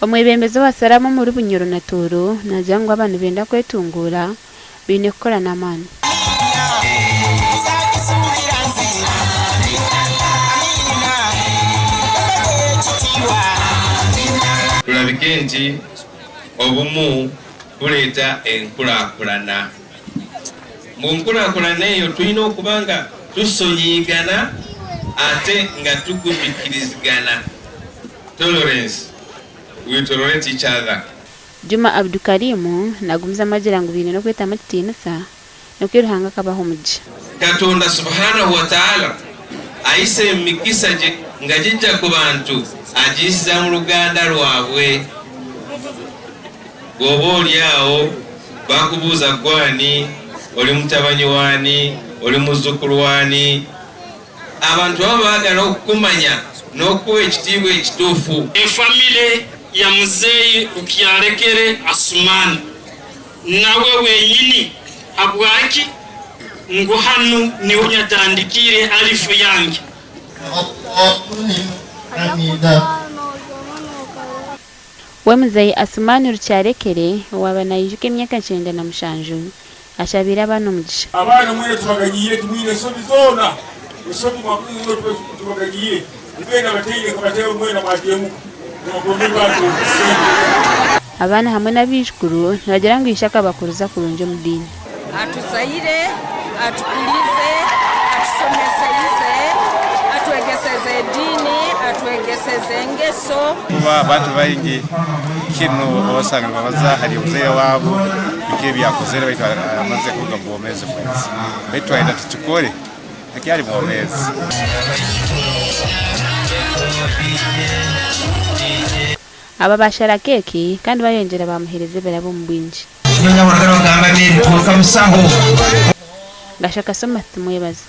Omwebembezi w'abasiraamu omuri Bunyoro na Tooro naagira ngu baaba nibenda kwetunguura baine kukora n'amaani. Tulabike nti obumu bureeta enkurakurana. Mu nkurakurana eyo twine okuba nga tusonyiigana ate nga tugumikirizigana, tolerance, we tolerate each other. Juma Abdukarim nagumizamu agira ngu baine n'okwetamu ekitiinisa nikwo Ruhanga akabaha omugisha. Katonda Subhanahu Wataala ayisa emikisa gye nga gijja ku bantu agiyisiza mu luganda lwabwe. Bw'oba oli awo bakubuuza ggwe ani, oli mutabani w'ani, oli muzzukulu w'ani? Abantu baba baagala okukumanya n'okukuwa ekitiibwa ekituufu. Efamire ya muzeeyi Rukyarekere Asuman nawe wenyini habwaki ngu hanu niho nyatandikiire alifu yange. We muzeeyi Asuman Rukyarekere owaaba naijuka emyaka 97 ashabiire abaana omugisha. Abaana mwena tubaganyiire, timwine nsobi zoona, ensobi mwakoze zoona tubaganyiire, mbwenu abateire nkabateeraho mwena mwateemuka nibagombera baatoora sente. Abaana hamwe n'abaijukuru nibagira ngu ishe akabakuriza kurungi omu diini. Atuzaire, atukurize, atusomeseize, atwegeseze ediini, atwegeseze engeso. Kuba abantu baingi kinu osanga nibabaza hali omuzaire wabu biki ebi akozere baitu amazire kuruga omu bwomeezi bwensi. Baitu twayenda tukikole akyali mwomeezi. Aba baashara keeki kandi baayongyera baamuheereza ebirabo omu bwingi. Gashaka Soma Tumwebaze.